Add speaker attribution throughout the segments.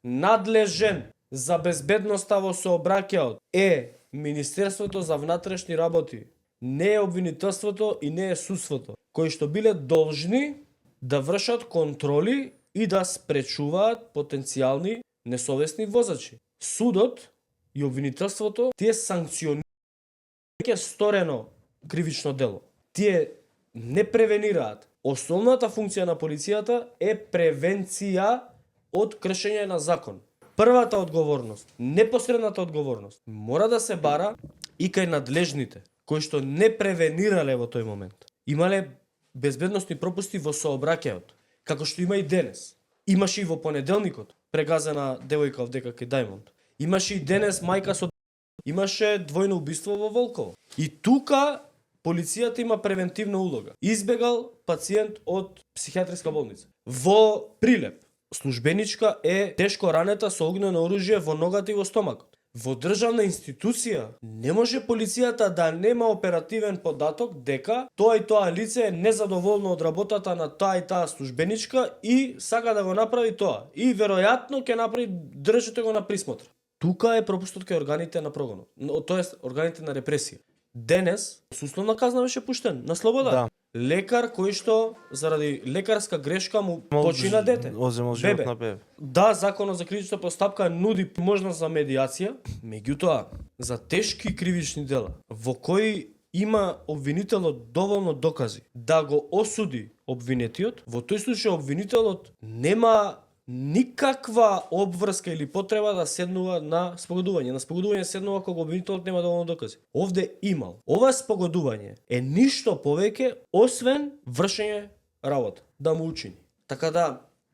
Speaker 1: надлежен за безбедноста во сообраќајот е Министерството за внатрешни работи, не е обвинителството и не е судството, кои што биле должни да вршат контроли и да спречуваат потенцијални несовесни возачи. Судот и обвинителството тие санкционираат сторено кривично дело. Тие не превенираат. Основната функција на полицијата е превенција од кршење на закон. Првата одговорност, непосредната одговорност, мора да се бара и кај надлежните, кои што не превенирале во тој момент. Имале безбедносни пропусти во сообраќајот, како што има и денес. Имаше и во понеделникот прегазена девојка од ДКК Дајмонд. Имаше и денес мајка со... Имаше двојно убиство во Волково. И тука полицијата има превентивна улога. Избегал пациент од психијатриска болница. Во Прилеп, службеничка е тешко ранета со огнено оружје во ногата и во стомакот. Во државна институција не може полицијата да нема оперативен податок дека тоа и тоа лице е незадоволно од работата на таа и таа службеничка и сака да го направи тоа. И веројатно ќе направи, држите го на присмотр. Тука е пропустот кај органите на прогонот, тоест органите на репресија. Денес со условна казна беше пуштен на слобода.
Speaker 2: Да.
Speaker 1: Лекар кој што заради лекарска грешка му почина дете.
Speaker 2: Оземал живот на бебе.
Speaker 1: Да, законот за кривична постапка нуди можност за медиација, меѓутоа за тешки кривични дела во кои има обвинителот доволно докази да го осуди обвинетиот, во тој случај обвинителот нема никаква обврска или потреба да седнува на спогодување. На спогодување седнува кога обвинителот нема доволно докази. Овде имал. Ова спогодување е ништо повеќе освен вршење работа, да му учини. Така да,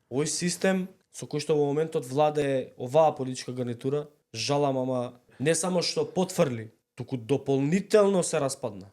Speaker 1: овој систем со кој што во моментот владее оваа политичка гарнитура, жалам, ама не само што потврли, туку дополнително се распадна.